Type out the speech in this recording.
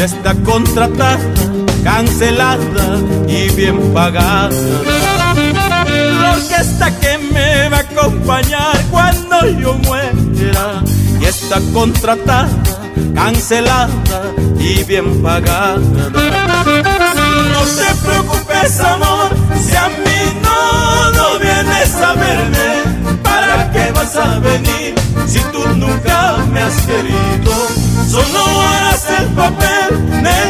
Ya está contratada, cancelada y bien pagada. La orquesta que me va a acompañar cuando yo muera y está contratada, cancelada y bien pagada. No te preocupes, amor, si a mí no vienes a verme. ¿Para qué vas a venir si tú nunca me has querido? Solo harás el papel de